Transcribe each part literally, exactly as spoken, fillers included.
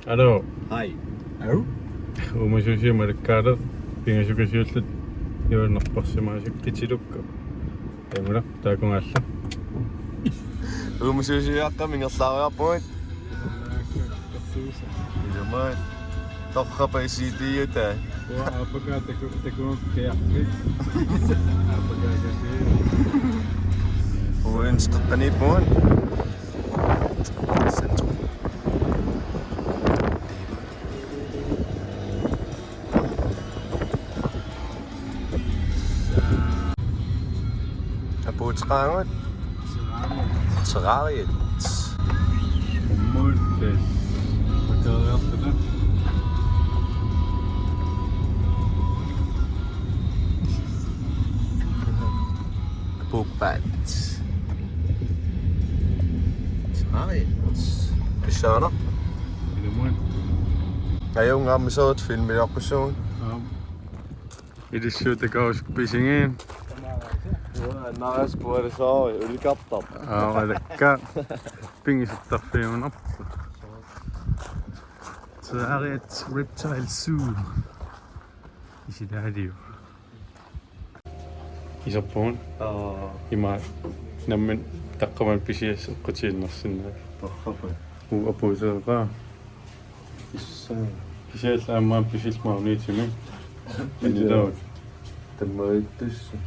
Aluu. Hej. Aluu. Uumasuusiu malakkaaleq, pingasukasiulluta iuannarparsimaasik qitilukku. Imulaq taakugaallaq. Uumasuusiuaqqamik ingerlaariarpugut. Ilumoorpoq. Torrappa isiitiuta. Uanga aappakkaa taku takuuk kiarpik. Aappakkaa sasii. Uins takkaniippugut. Apuuteqaagut. Terrariat. Ummuutte. Pakeriarpata. Apuuppaat. Terrariat. Pissaanaq. Ilumoorpoq. Ajunngaarmisoorut filmiliorpassuugut. Aap. Ilissuutakaarusuppisigiit. Uanga naas puarisoori ulikartarpoq. Aa, alakka. Pigisartarfiugunarpoq. Terrariat Reptile Zoo. Isilaaliu. Iserpugut. Aa. Ima nammineq taqqamani pisiassat eqqutiinnarsinnaapput. Torrappa. Uu apuuteqaa. Issa. Kisianni aamma pisil magnetimik. Anilaat. Tammarittussaq.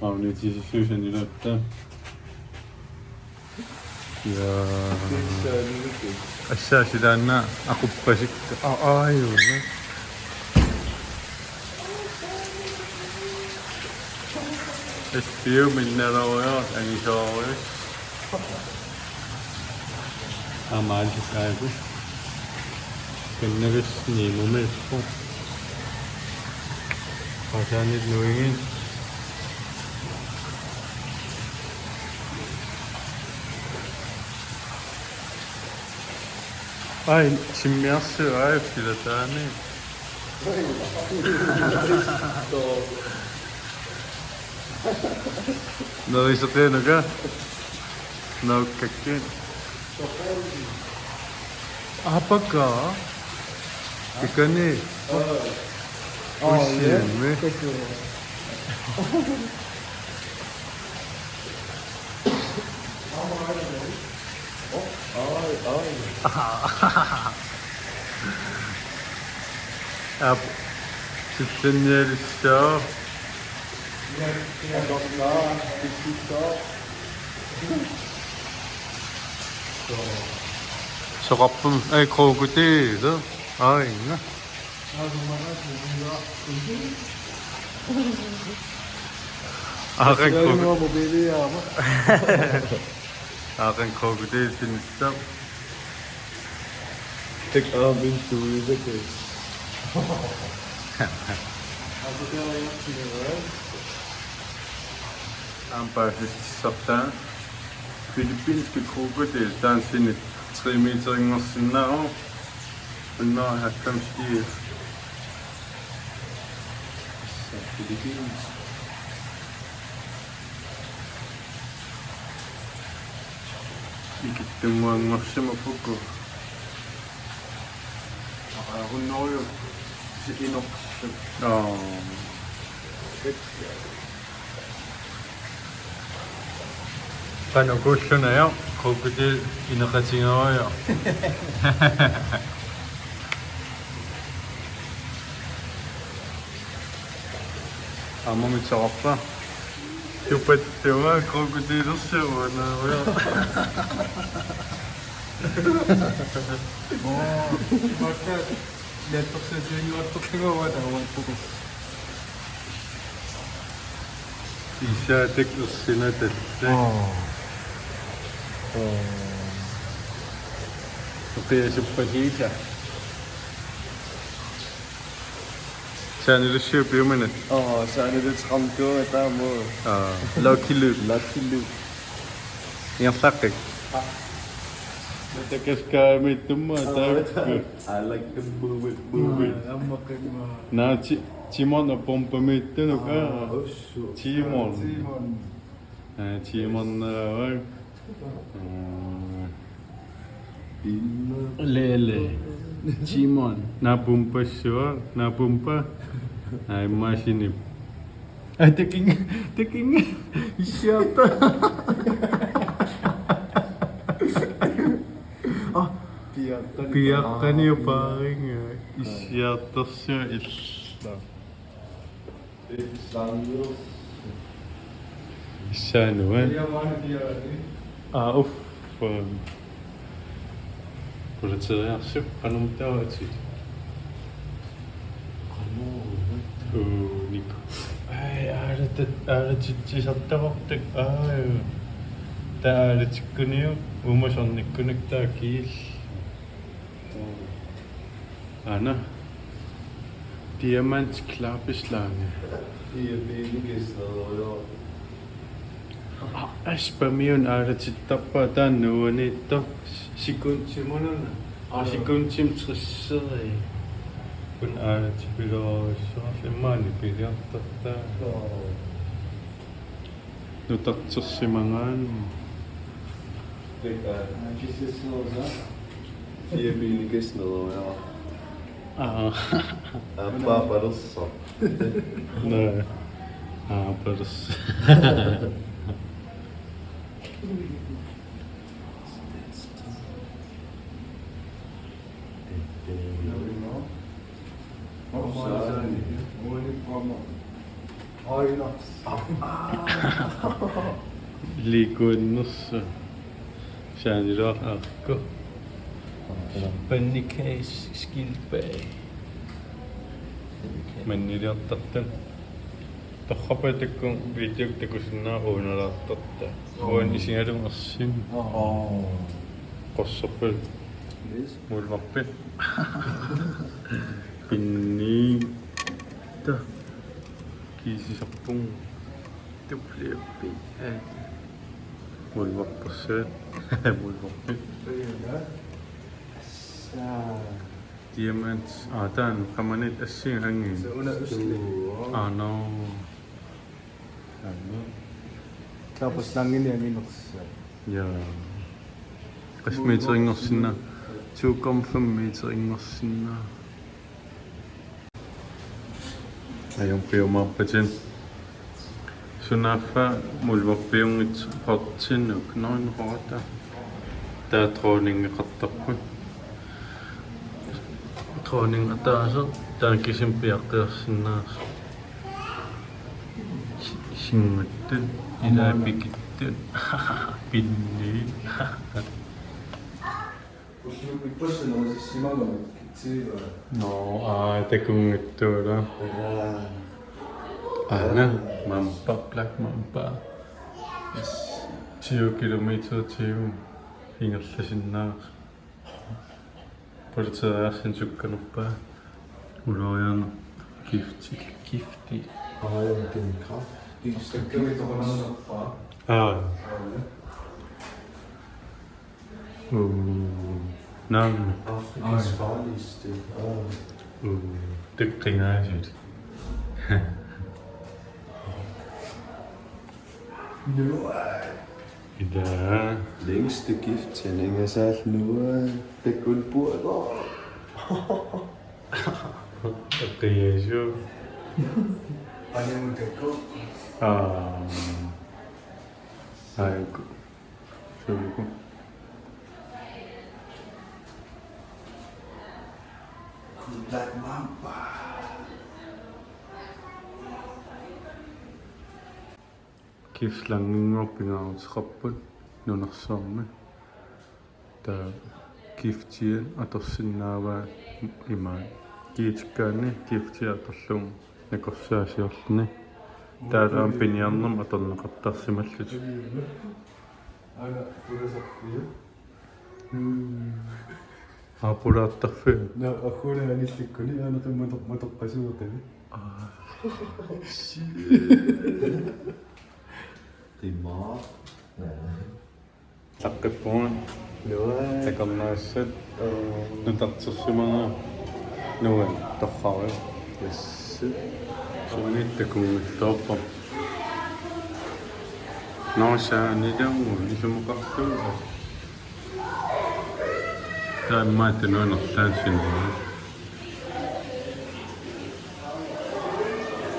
Magnetisissuusaq anilaat. Ja. Issa anilaat. Assaasi taanna aquppasikka. Aa, aajuuna. Espiu minnerujussuaq angisoorujussaq. Aamma aallikaajaku. Kannavis Nemomiippoq. Qasaanit nuigit. Ai, simmiarsiu ai, pilataani. Neriseqinuka. Naukkakkit. Aapakka. Ikani. Usiami. Aap. Sitsinnialissaaq. Soqarput, ai, krokodil. Ai, na. Aaqqan krokodil. Aaqqan krokodil sinissaq. Tik amin tuisekkes. Aamma paasissutissartaa. Filippinske krokodil, taanna sinit tre meterinngorsinnaavoq. Hundrede og halvfems kilo. Filippinsk. Ikittunnguanngorsimapput. Aqagunnoriu. Sikinorlu. Aa. Qanoq kuullunajaq, krokodil ineqatigerujoq. Aamma mitsoqarpa. Tupattuga krokodilersiuvoq naarujoq. Oo, massa. Lettersuutiginnguartorlugu uanga taamaattoqarpoq. Isaatik ersinatatta. Oo. Oo. Uqiasuppasiisa. Saanilussiu piumanat. Oo, saanilutsiarnikuuvoq taamaammat. Aa, Lucky Luke. Lucky Luke. Ingerlaqqik. Madagaskar-imiittummaa taakku. I like to move it, move it. Naa ti-, Timon og Pumba-miittunuka. Aa, ussuu. Timon. Timon. Aa, Timon, aa, aa. Lele. Timon. Naapumpa sua, naapumpa. Ai, immaqa sinip. Ai, taking, taking. Issiarta. Ah, piaqqani. Piaqqani paaringa. Issiartarsiu illa. Issaanut, eh? Aa, uffa. Pulateriarsup qanormitaava atit? Uu, Niku. Ai, aalatat, aalatitsisartavarput. Aa, taava aalatikkuniuk, uuma sornikkunik taava kiil. Aana. Diamant klapperslange. Fire ben i gæstnedøjer. Aa, Aspamiun aalatittarpaa taanna uaniittoq sekundimut una. Aa, sekundimut tresseri. Kun aalatipiloorujussuarlu immaqa nipiliartortaa. Nutartersimagaanni. Fire ben i gæstnedøjer. Aa. Aappaa palersoq. Naa. Aa, palersoq. Liikuinnersu. Saaniluaq aakku. Pandekager, skildpadde. Manniliortartut. Torrappat takkua videokkut takusinnaavat uunalaartartut. Uani isigalugu ersin. Aa. Qorsorpat. Yes. Muulvarpit. Pinni. Ta. Kiisisarpunga. Tupliuppi. Aa. Muulvarpassaat. Muulvarpit. Saa. Diamant. Aa, taanna permanent assinga angi. Suu, una usli. Aa, no. Aa, no. Klapperslangenik anginersaat. Ja. Qassit meter inngorsinnaa? To komma fem meter inngorsinnaa. Ajorpiumaarpatit. Sunaaffa muulvarpiunngitsoq portinuk noin rota. Taava dronningeqartarput. Dronning ataaseq taava kisimi piaqqiarsinnaasoq. Si-, singuttut, ilaa pikittut, pinni. Nå, aa, takunngitsoorluni. Aana, mamba, Black Mamba. Tyve kilometer i timen. Ingerlasinnaasoq. Pulateriarsinnut sukkanerpaaq. Ulorianartoq Gifti. Gifti. Aa, ja, den kraft. Aa. Uu. Naamik. Afrikas farligste. Aa. Uu. Dygtig næsigt. Ida. Længste gifttænding er sat nu. Det kun burde. Qiasu. Animu takku. Aa. Aiku. Suuku. Black Mamba. Giftslangenngooq pingaaruteqarput nunarsuarmi. Taava giftiat atorsinnaavaat imaat. Kiitikkaanni giftiat atorlugu nakorsaasiorluni. Taava aamma piniarnermik atorneqartarsimallutik. Aana pulaartarfiuvoq. Aa, pulaartarfiuvoq. Naa, agguuna anillikkuni aana tummator-, matoqqasuutani. Aa. Shit. Qimaa. Taqqippunga. Nuann'. Takornaassat. Aa. Nutartersimanga. Nuann' torrarit. Yes. Sumi takunngitsoorpoq. Nå, saaniluunniit isumaqarlugu. Taamaattunuunnertaan sinua.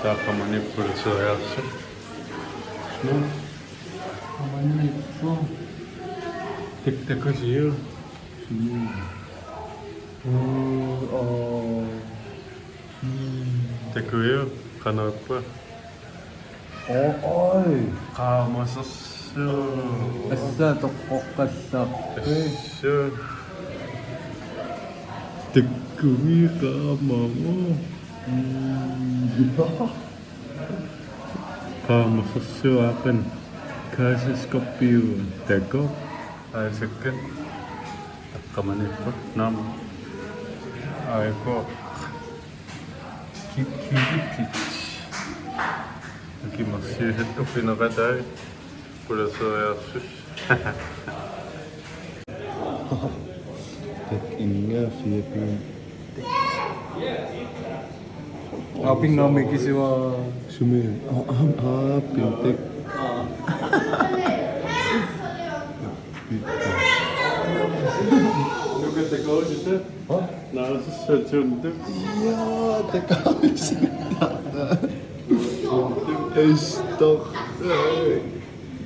Taakkamani pulateriarsi. Nu. Amanippu. Tiktakusiu. Uu, oo. Takuju, qanoq ippa? Oo, oi. Qaamasersuaq. Assa toqqoqqallaarput. Assa. Takuju qaamamut. Mm, ja. Qaamasersuaq aamma kassaskorpiu takoq. Aasakkat. Taqqamaniippoq naamik. Aiko. Ki-, ki-, ki-, ki-. Kimarsiusat uffineqatai. Pulateriarsusi. Tak inga fia pin. Aapingaami kisiwa. Sumi. Aa, aa, aa, pintek. Look at the clothes, is it? Huh? No, this is so tuned. Ja, det gør vi sikkert. Øj, stop.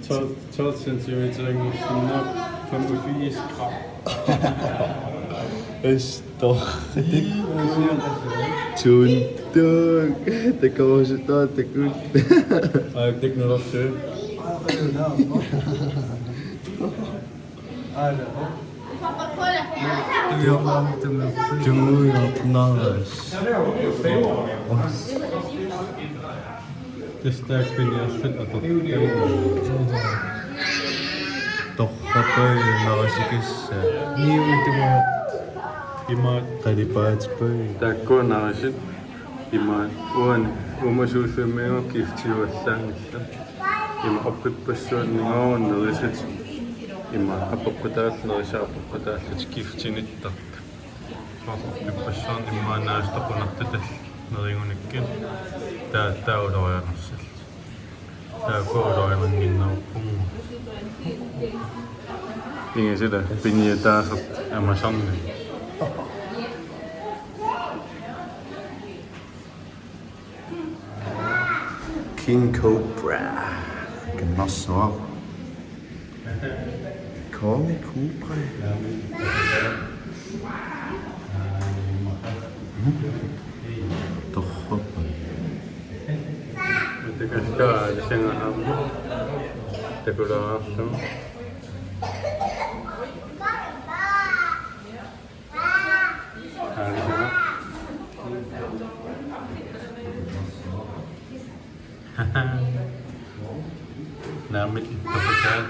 Tolv, tolv centimeter, ikke? Sådan nok femogfirs gram. Øj, stop. Tuntuk. Det kommer så stort, det kunne. Ej, det er ikke noget, der søger. Tungujoq naas. Tassa taakku piniarlutik atortagit. Torrappai narisikissaat. Niumi tungujoq. Imaat qalipaatippai. Taakku narisit. Imaat uani uumasuusummiugut giftiuallaanngillat. Ima oqqippassuarnikuugut nerisat. Ima apeqqutaallutik, nerisat apeqqutaallutik giftinittartut. Soorlu oqqippassuarnik immaqa naasut toqunartut nerigunikkit. Taava, taava ulorianarsallutik. Taava ulorianannginneruppunga. Ingasila piniataasartut Amazonimi. King Cobra. Kimarsuaq. Konge Cobra. Torrappai. Takusinnga aamma. Takulaarlugu. Aalisana. Naamik ittupataat.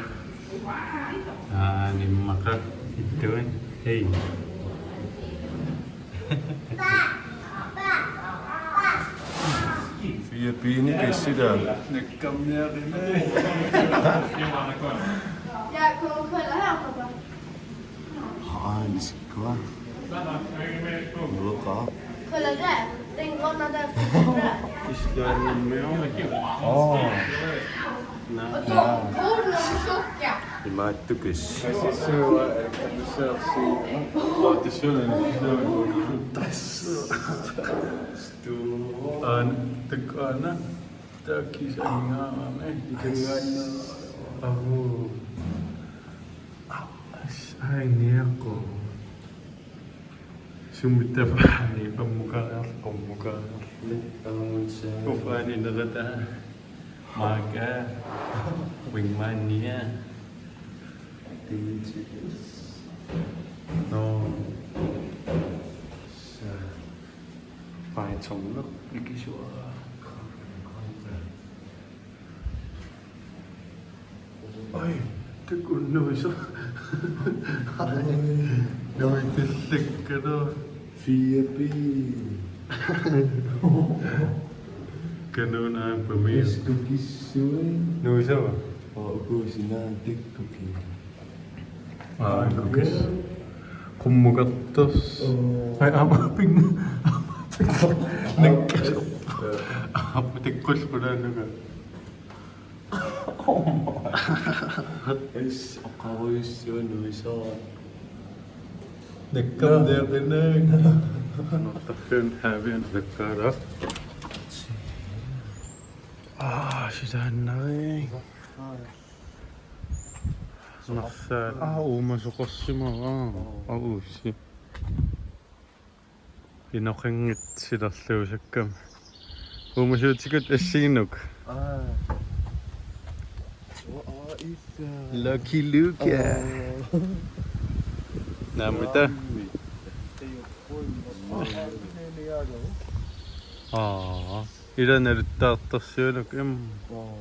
Aa, animmaqa ittuan. Hej. Fia piini kissida. Nakkarniarina. Ja, Coca-Cola her, papa. Haa, isikkua. Nueqaaq. Kolla der. Den grønne der. Islandimiu. Åh. Naa. Naa. Imaattukis. Kasissuua, kasissuua. Tassuuna. Aan, tak aana. Takisangaarami. Ikangaanna. Ahu. As, ai, niaqu. Sumit tafaani, qammukariarlu, qammukariarlu. Uffaani nerata. Maaka. Wingmania. Dangerous. No. Sa. Python-neq ikisuara. Oj, det kunne nå så. Nå, det ligger der. Fire ben. Kan du nå på mere? Esko kissui. Nu så. Og ukusinaa det kunne. Aa, kukis. Qummukartut. Oo. Ai, aamma ping-, aamma ping-, nakkas. Aamma tikkullugu naannuga. Is, oqarujussuaq nuisoq. Takkam deqinaq. Nortarfiun haavian takkaara. Aa, silaannarpoq. Narsaat. Aa, uumasoqarsimavoq. Aa, uussi. Inoqanngitsoq silarluusakkami. Uumasuutikkut assigiinnut. Aa. Ua, aa, issa. Lucky Luke. Aa. Naamita. Aa. Ila naluttaartarsiunak im. Aa.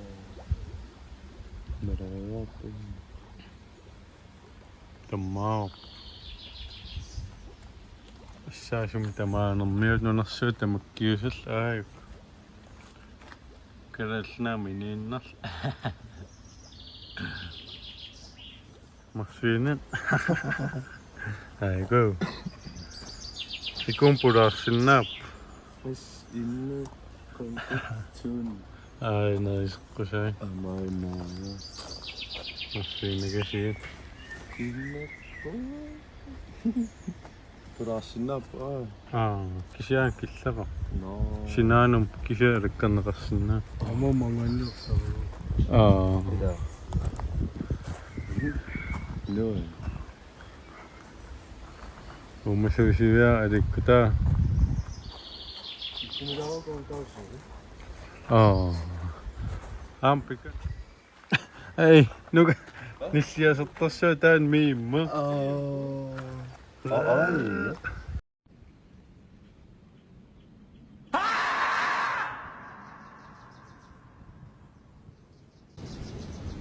Nalariaat. Tammaavoq. Assaasumi tamaanermiut nunarsuut tamakkiusallu aajuku. Kalaallit Nunaanni inuunnarlugu. Marsviinit. Aajuku. Ikuum pulaarsinnaapput. As inne kontatun. Ai, nerisoqqusai. Amai, naaja. Marsviinikasiit. Inne. Pulaarsinnaapput, aa. Aa, kisianni killappoq. Nå. Sinaanut kisianni alakkarneqarsinnaapput. Aamma mangannersaru. Aa. Ila. Nå. Uumasuusiviat aliikkutaa. Aa. Aamma pika. Ai, nuka. Nilliasortarsuaq taanna miimma. Aa. Ai.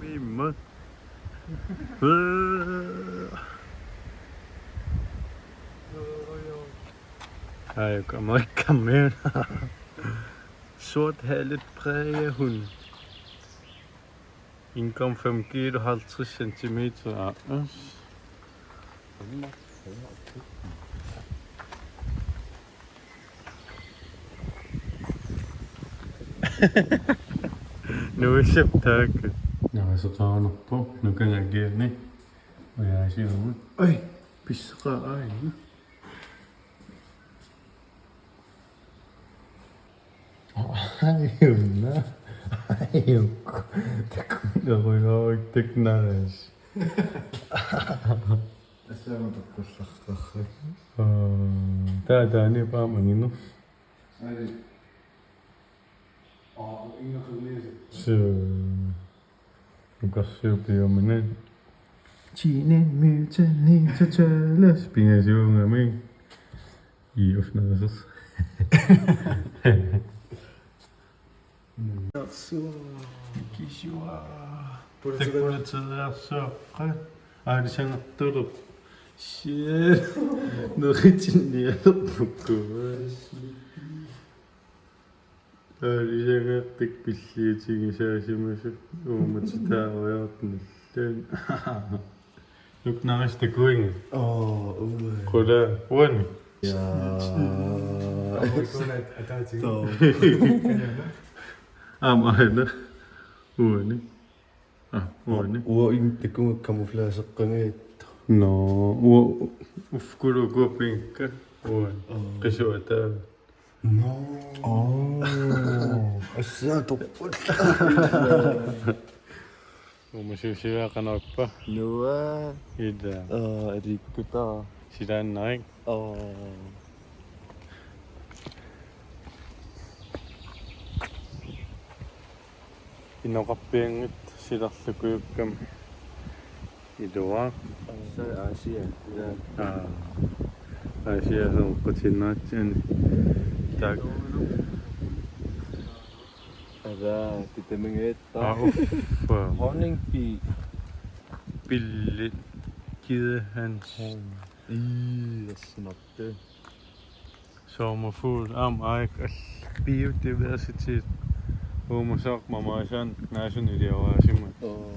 Miimma. Aajuku Amerikamiuna. Sort halet præriehund. En komma fem kilo, halvtreds centimeter. Aa, yes. Nuisip taakku. Nerisoqarumaarpoq, nukangakkiani. Ujaasiugut. Ai, pissaqaa ai. Ajunna. Ajuk. Takunerujooruk taknaas. Assaama takkullartarsi. Aa, taa taani paamanginu. Ai. Aa, inga qerniasi. Suu. Nukarsiupiumini. Teenage Mutant Ninja Turtles. Pingasuugami. Ii, ufnaasers. Narsua. Kisua. Takulateriarsuaqqa. Aalisangertulerpoq. Shit. Neritinnialerpukku. Aalisangertik pilliutigisaasimasut uumatitaariartut nallaan. Nuknaris takuinga. Aa, ui. Qula, uani. Jaa. Aa, ui, kuna ataatiga. Too. Aamma aana. Uani. Aa, uani. Ua in takuga camouflageqqanngitsoq. Nå, ua uffkulu kuapingka. Uani. Aa. Qisuata. Nå. Aa. Assaa toqqullugu. Uumasuusiviat qanoq ippa? Nuann'. Ila. Aa, aliikkutaa. Silaannarik. Aa. Inoqarpianngitsoq silarlukujukkami. Iluaq. Assa Asia. Ila. Aa. Asia soqutinnaatsiani. Taak. Ila, titamingaat. Aa, uffa. Honningbi. Billit. Gede Hans. Ii, assinartu. Sommerfugl, aamma aajuku all-, biodiversitet. Uumasaq mamaasaan naasuni ilioraasimavoq. Oo.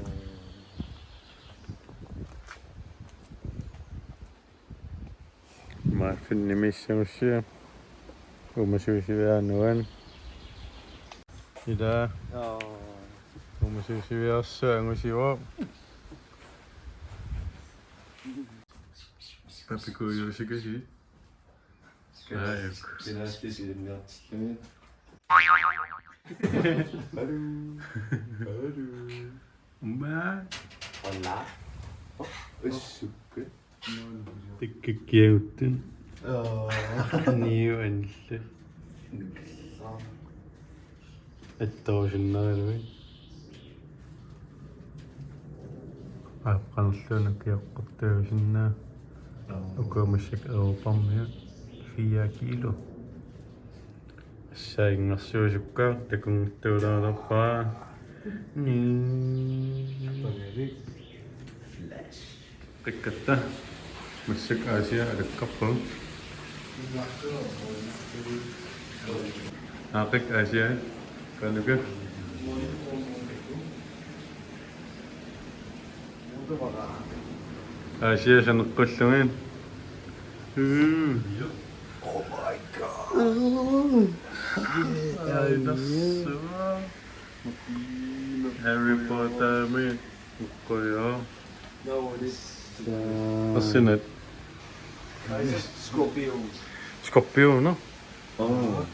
Imaaffimmi missagussiuk. Uumasuusiviaat nuann'. Ila. Aa. Uumasuusiviarsuaq angusivoq. Papikuujuusikasi. Aajuk. Kinaassusiinniartilluni. Alu. Alu. Umma. Hola. Ussukka. Tikkikkiaguttun. Aa. Niu anillu. Attuusinnaanui. Aaqqanilluunniit kioqquttuusinnaa. Aa. Ukuumassak Europarmiut fire kilo. Saingersuusukka takunngittuulaalerpaa. Nii. Flash. Qikkatta. Massakkut Aasiaat alakkarpagut. Aaqqik Aasiaat. Qanuka. Aasiaat saneqqullugit. Mm. Oh my God. Harry Potter-mi. Ukkoyo. No, this. What's in it? Scorpion. Scorpion, no? Oh,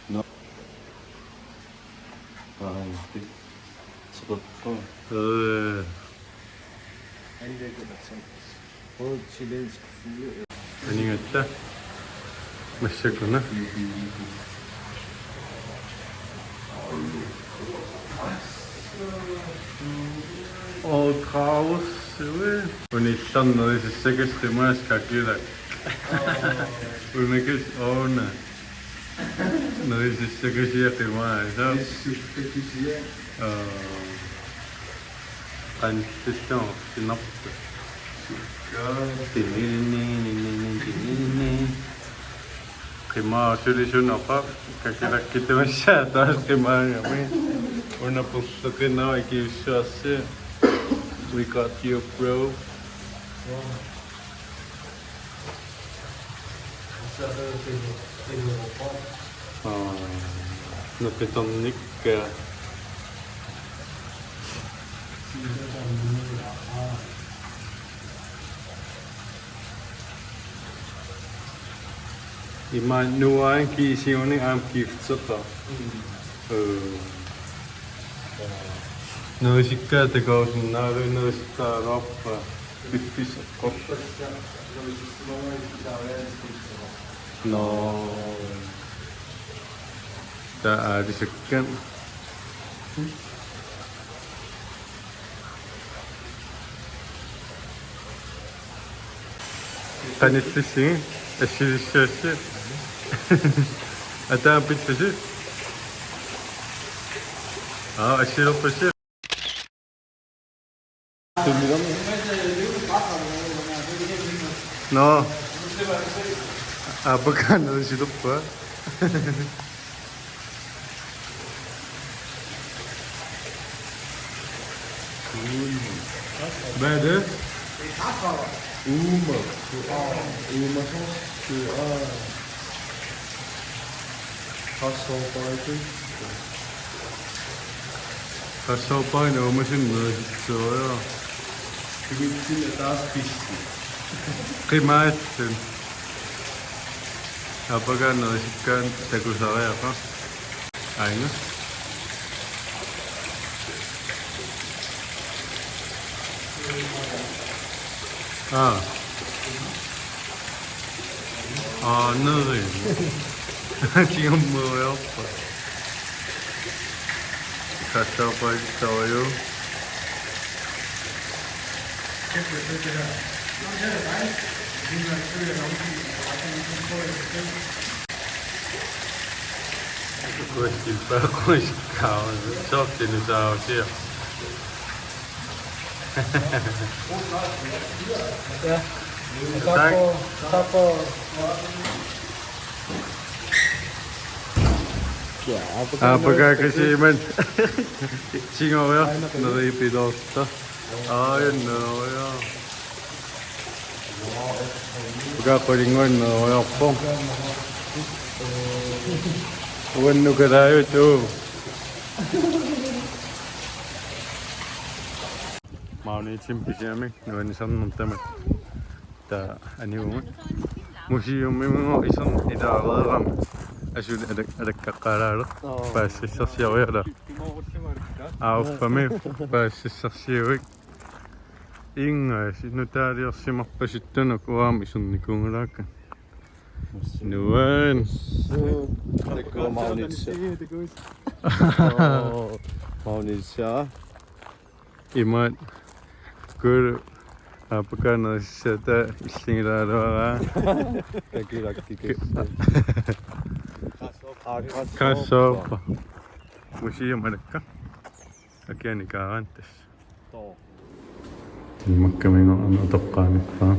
no. Ah, it's a good one. Øh. Aningatta. Massakkut una. Old House, ui. Unillarneq nerisissakassi qimaasut kakilak. Unakkasi una. Nerisissakasiaq qimaasut. Nerisissakasiaq. Aa. Qanittussooq sinarput. Qimaasut suli sunaqaaq, kakilakkit tamaasa taas qimaagami. Una pulleqinaa ikiussuarsi. We got you, bro. Aa, naqitornikka. Ima nuanki siuni am gifteqa. Mm. Øh. Nerisikkaat takusinnaaluit nerisikkaat aluarpa. Piffissaq. Nå. Taava aalisakkat. Qanillissi, assilissuassi. Ataapittusi. Aa, assilerpassi. Nå. Aappakkaanut silerpaa. Hvad er det? Uuma. Uuma sauce. Aa. Qassorpaat. Qassorpaat uumasunnerit sooja. Kimitsin taas pissi. Qimaatsun. Aappakkaanut sikkaan takusariaqarpoq. Aina. Aa. Aa, neri. Tiummuiorpa. Qassorpaat sooja. Kuiskilpaa, kuiskilpaa. Soorlu dinosaursia. Ja. Tak. Taco. Taco. Ja, aappakkaanut kisimanni. Tigoriarneq neripiloortoq. Aa, ja, nå, ja. Aappakkaanut qulinguanut neriorpoq. Uannut kalaajuttut. Magnetimi pisiami nuannisarnermut tamaat. Taa anivugut. Museumimut iserneq ilaareerami. Asuli alak-, alakkaqqaalaaleq. Oo. Paasissarsioriarlugu. Auffami paasissarsiuik. Ingaasi nutaaliorsimarpasittunut uanga isernikuunngilaakka. Nuan. Takuuk Magnitsi. Oo, Magnitsi. Imaat kulu aapakaanerissaata illingilaaraara. Kakilakki kissa. Aa, græsshopper. Græsshopper. Museum alakka. Akiani kaaraan tassa. Danmarkiminngaanniit utoqqaanippaa.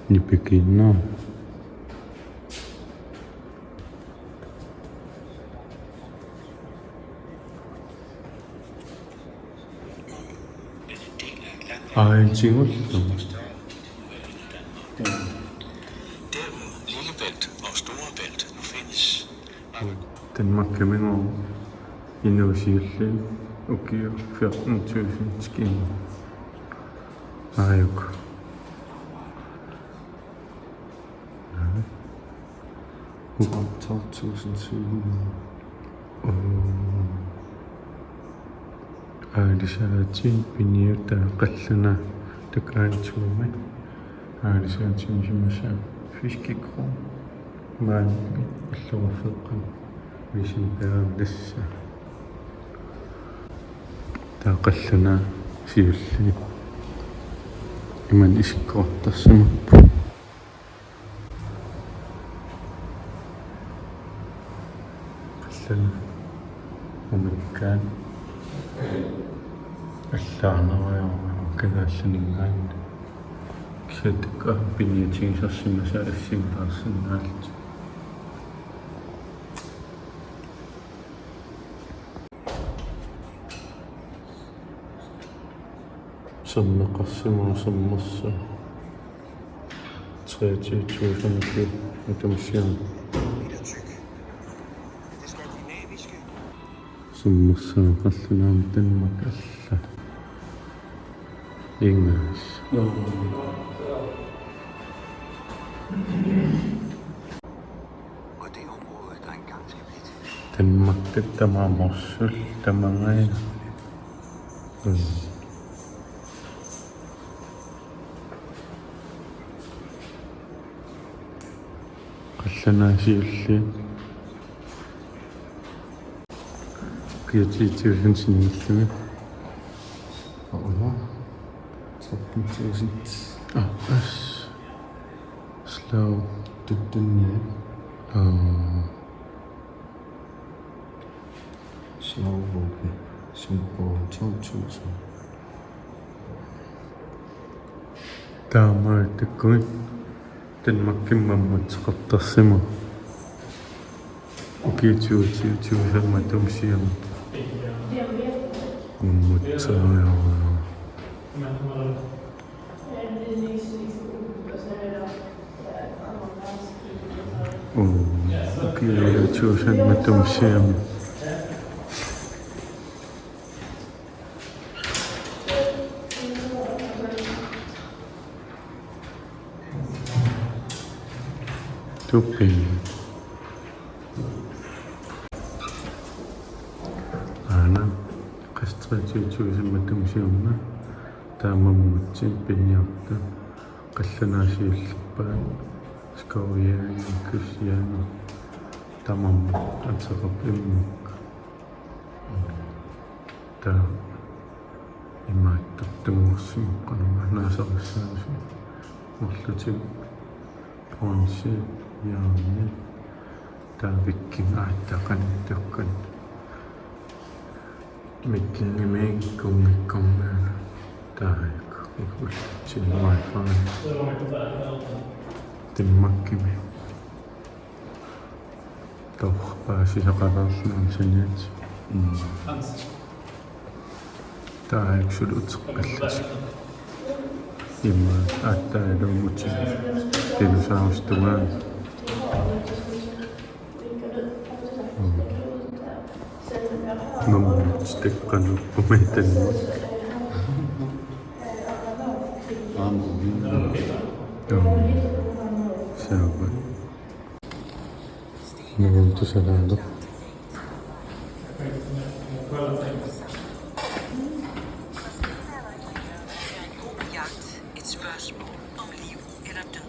Nipikiinnaa. Aa, en tingul. Der, hvor Lillebælt og Storebælt nu findes. Danmarkiminngaanniit inuusiulli ukiut fjorten tusind skin. Aajuku. Tolv tusind syv hundrede. Aalisaatit piniutaa qallunaatut aatsaat. Aalisaatit misimasaat fiskekro. Maani illuarfeeqqami. Visinpeerannassa. Taava qallunaat siulliit. Imannak isikkoqartarsimapput. Qallunaat umikkaat allaarnerujoorput kadaallaninngaanniit. Kisianni taakku piniutigisarsimasaat assingilaarsinnaallutik. Sermeqarsimavoq, sermersuut. Treogtyve tusind matuma siorna. Sermersuut qallunaat aamma Danmark alla. Ingaas. Danmarkut tamaat morsul tamangajaat. Mm. Qallunaat siulliit. Ukiut ti tusind sinniillugit. Uanga. Sytten tusind. Aa, as. Slow. Tuttunniat. Aa. Slow våben. Symbol to tusind. Taamaattumik Danmarkimi mammutseqartarsimavoq. Ukiut tyve tyve-t matuma siorna. Mammutseqartarsimavoq. Oo, ukiut tyve-t matuma siorna. Tupi. Aana, qassit treogtyve tusind matuma siorna. Taamaammat piniartut. Qallunaat siullerpaat. Skovjægerne, kysjægerne. Tamarmik ateqarput immaqa. Taava imaattortunngorsimavoq qanormaa naasarissaasu. Marlutik bronze, jern. Taava viking aatsaat qanittukkut. Vikingimi kunngikkormiuna. Taava ullutsinnut wifi. Danmarkimi. Taava paasisaqalaarlugu saniatigut. Mm. Taava suli uteqqillutik. Immaqa aatsaat ilummut dinosaurustungaa. Mm. Mammut teqqanuppumi tanni. Saavat. Nuun tusalaartoq. Et spørgsmål om liv eller død.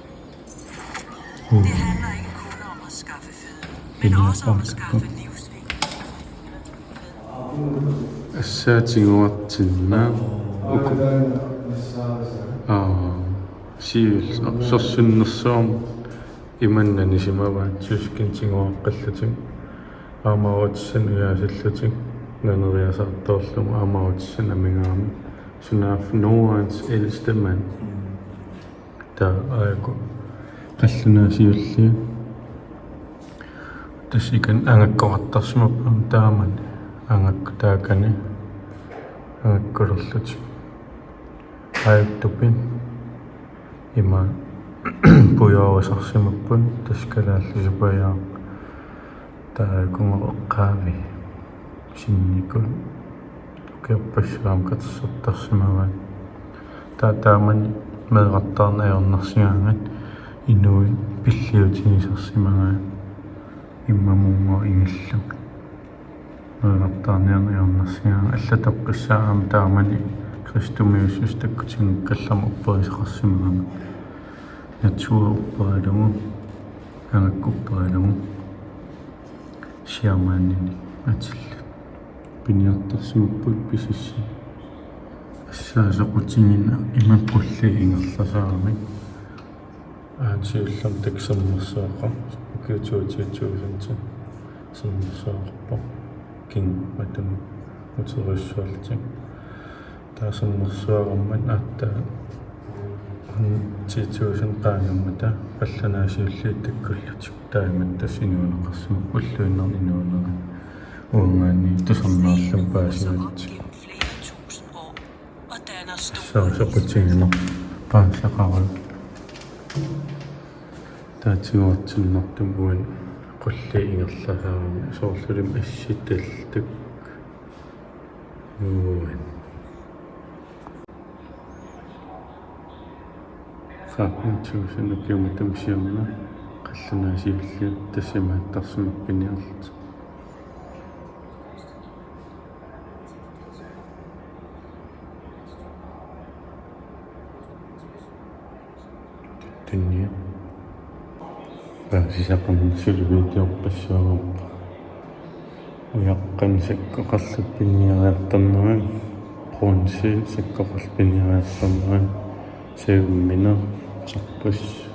Det handler ikke kun om at skaffe føde, men også om at skaffe livsvin. Assaatinguartinna uku. Aa, siul sorsunnersuarmi imanna nisimavaat tyskintinguaqqallutik. Aamma uatsinnut ujaasillutik naneriasaartoorlugu aamma uatsinnut amigaami. Sunaaffa Nordens ældste mand. Taava aajuku qallunaat siulliit. Tassa ikani angakkoqartarsimapput taamani. Angakkoq taakani angakkulerlutik. Aajuku tupit ima pujoorusarsimapput tassa kalaallisut pajaaq. Taava aajuku eqqaavi sinnikut ukiorpassuarni katersortarsimavaat. Taava taamani meerartaarneq ajornarsigaangat inuit pilliutigisarsimagaat immamut uunga ingillugit. Meerartaarniarneq ajornarsigaangat allatoqqissaaq aamma taamani kristumiussuseq takkutigigaluarmat upperisaqarsimagami. Natura upperalugu, angakkoq upperalugu, shamaninik atillit. Piniartarsimapput pisissi. Assaat soqutigineq ima qulliit ingerlasaaramik. Aatsaat siullermik takusinnaasoq ukiut toogtyve tusind sinnersuaqarpoq. King matum uterussuarlutik. Taava sinnersuarmat aatsaat ti tusind qaangammata qallunaat siulliit takkullutik. Taava imatut tassa inuuneqarsimapput ulluinnarni inuunerit. Uangaanniit tusarnaarluni paasigallutik. Assaat soqutigineq paasisaqarami. Taatigoortinnertum uani qulliit ingerlasaarami soorlulimi assitalluk. Uani. Qaaqquutsuusunut ukiumut tamsiorna qallunaat siulliit tassa imaattarsimapput piniarlutik. Tunnia. Paasisaqarnersi videorpassuaruppa. Ujaqqanik sakkoqarlutik piniariartornerat. Qunsi sakkoqarluni piniariartornerat. Siummineq. Sarpassuit.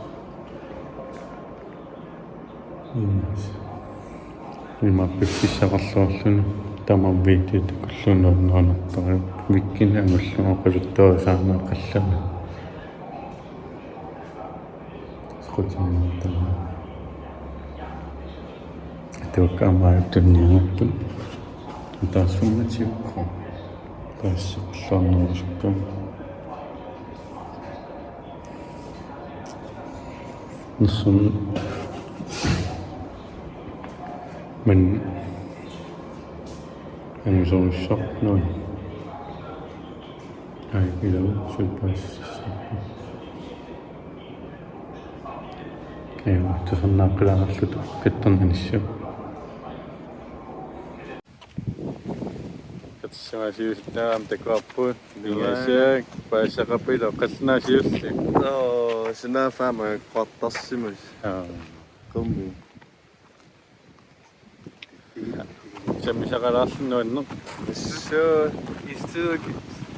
Imaappoq piffissaqarluarluni tamarmik videot takullugu nuannersortarput. Vikkinik angullugu oqaluttuarisaaneq qallani. Soqutiginartama. Atuakka aamma tunnianngorput. Taassummatiukku. Taassuarnerusukkagut. Nassun man angusorissaq nuan. Ai, ilau supassissapput. Ai, tusarnaaqqilaarluta qittarnanissaq. Katersugaasiusittaarami takuarput. Imaasiak paasisaqarputit qallunaat siulliit. Oo, sunaaffa aamma angakkoqartarsimasut. Aa. Qummi. Sammisaqalaarluni nuanneq. Suu, istuuki,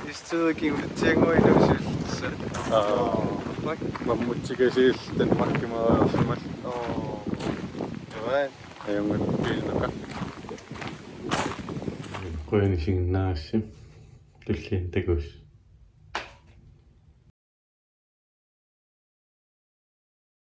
istuuki ulitsianngui inuusiullutik. Aa. Mak. Mammutsikasiit Danmarkimut aarsimallutik. Oo. Right. Ajunngilaq piinnaqaaq. Qujanaq isiginnaagassi. Tulliani takuss.